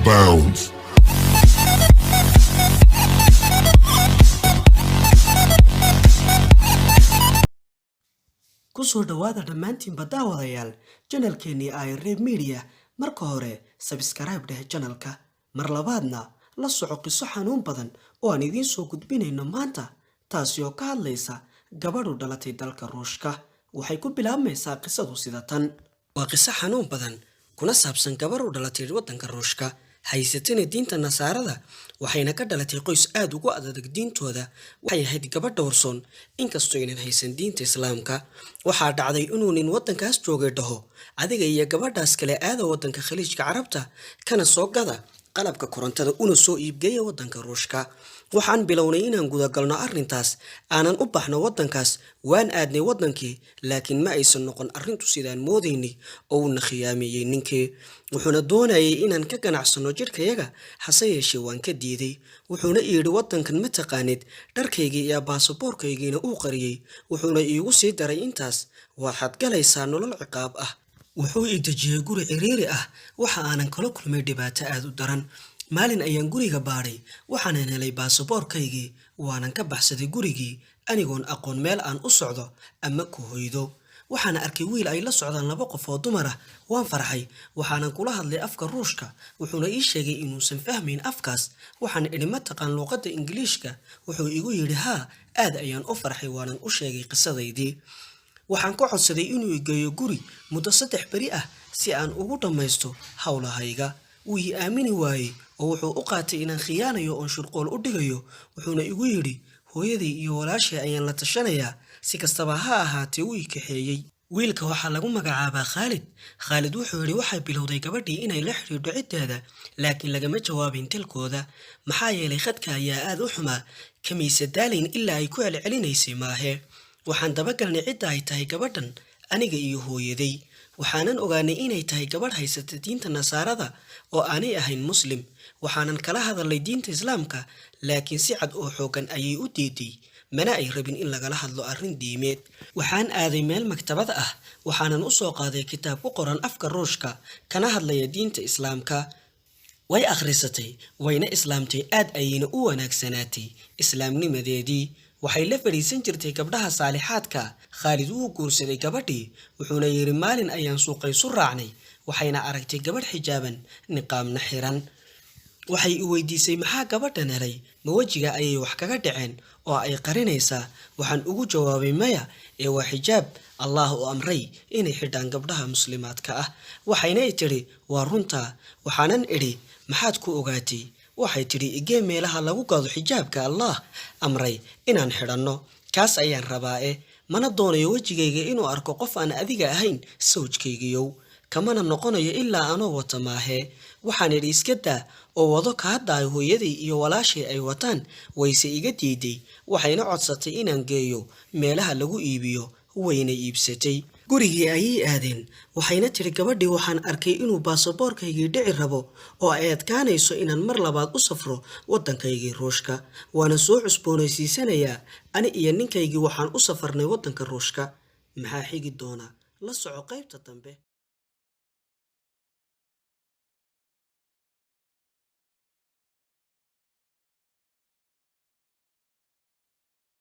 bounds. Kusoo dhowaada dhammaantiinba, daawadayaal, channelkeennii iReb Media. Marka hore subscribe dheh channelka, mar labaadna la soco qiso xanuun badan oo aan idiin soo gudbinayno maanta, taasi oo ka hadlaysa gabadhu dhalatay dalka Ruushka. Waxay ku bilaabmaysaa qisadu sida tan. Waa qiso xanuun badan kuna saabsan gabar u dhalatay waddanka Ruushka, haysatana diinta Nasaarada, waxayna ka dhalatay qoys aada ugu adadag diintooda. Waxay ahayd gabadh dhowrsoon, inkastoo aynan haysan diinta Islaamka. Waxaa dhacday inuu nin waddankaas joogay dhaho: "Adiga iyo gabadhaas kale aada waddanka Khaliijka Carabta, kana soo gada qalabka korontada, una soo iibgeeya waddanka Ruushka." Waxaan bilownay inaan gudagalno arrintaas, aanan u baxno waddankaas. Waan aadnay waddankii, laakiin ma aysan noqon arrintu sidaan moodaynay oo uuna khiyaameeyey ninkii. Wuxuuna doonayay inaan ka ganacsano jidhkayaga, hase yeeshee waan ka diiday. Wuxuuna yidhi: "Waddankan ma taqaanid." Dharkaygii iyo baasaboorkaygiina uu qariyey. Wuxuuna iigu sii daray intaas: "Waxaad galaysaa nolol ciqaab ah." Wuxuu i dejiyey guri ciriiri ah, waxa aanan kala kulmay dhibaato aada u daran. Maalin ayaan guriga baadhay, waxaanan helay baasaboorkaygii, waanan ka baxsaday gurigii anigoon aqoon meel aan u socdo ama ku hoydo. Waxaana arkay wiil ay la socdaan laba qof oo dumar ah. Waan farxay, waxaanan kula hadlay afka Ruushka. Wuxuuna ii sheegay inuusan fahmayn afkaas. Waxaan idhi: "Ma taqaan luuqadda Ingiliishka?" Wuxuu igu yidhi: "Haa." Aad ayaan u farxay, waanan u sheegay qisadaydii. Waxaan ka codsaday inuu igeeyo guri muddo 3 beri ah si aan ugu dhammaysto howlahayga. Wuu ii aamini waayey oo wuxuu u qaatay inaan khiyaanayo oon shirqool u dhigayo. Wuxuuna igu yidhi: "Hooyaday iyo walaashay ayaan la tashanayaa." Si kastaba ha ahaatee, wuu i kaxeeyey. Wiilka waxaa lagu magacaabaa Khaalid. Khaalid wuxuu yidhi: waxay bilowday gabadhii inay la xidhiidho ciddeeda, laakiin lagama jawaabin telkooda, maxaa yeelay khadka ayaa aada u xumaa. Kamayse daalayn ilaa ay ku celcelinaysay maahe. Waxaan dabagalnay cidda ay tahay gabadhan, aniga iyo hooyaday. Waxaanan ogaanay inay tahay gabadh haysata diinta Nasaarada oo aanay ahayn Muslim. Waxaanan kala hadalnay diinta Islaamka, laakiin si cad oo xooggan ayay u diiday, mana ay rabin in lagala hadlo arrin diimeed. Waxaan aaday meel maktabad ah, waxaanan u soo qaaday kitaab ku qoran afka Ruushka kana hadlaya diinta Islaamka. Way akhrisatay, wayna islaamtay. Aad ayayna u wanaagsanaatay islaamnimadeedii. Waxay la fadhiisan jirtay gabdhaha saalixaadka. Khaalid wuu guursaday gabadhii. Wuxuuna yidhi: maalin ayaan suuqaysu raacnay, waxayna aragtay gabadh xijaaban, niqaamna xiran. Waxay i weydiisay: "Maxaa gabadhan helay? Ma wejiga ayay wax kaga dhaceen oo ay qarinaysaa?" Waxaan ugu jawaabay: "Maya, ee waa xijaab Allah u amray inay xidhaan gabdhaha Muslimaadka ah." Waxayna i tidhi: "Waa runtaa." Waxaanan idhi: "Maxaad ku ogaatay?" Waxay tidhi: "Igee meelaha lagu gado xijaabka Allah amray inaan xidhanno. Kaas ayaan rabaa, e mana doonayo wejigayga inuu arko qof aan adiga ahayn sawjkaygiyow, kamana noqonayo ilaa anoo wata maahee." Waxaan idhi: "Iska daa oo wado ka hadda ay hooyaday iyo walaashay ay wataan." Wayse iga diiday, waxayna codsatay inaan geeyo meelaha lagu iibiyo. Wayna iibsatay. Gurigii ayay aadeen. Waxayna tidhi gabadhii: "Waxaan arkay inuu baasaboorkaygii dhici rabo oo ay adkaanayso inaan mar labaad u safro waddankaygii Ruushka, waana soo cusboonaysiisanayaa." Ani iyo ninkaygii waxaan u safarnay waddanka Ruushka. Maxaa xigi doona? La soco qaybta dambe.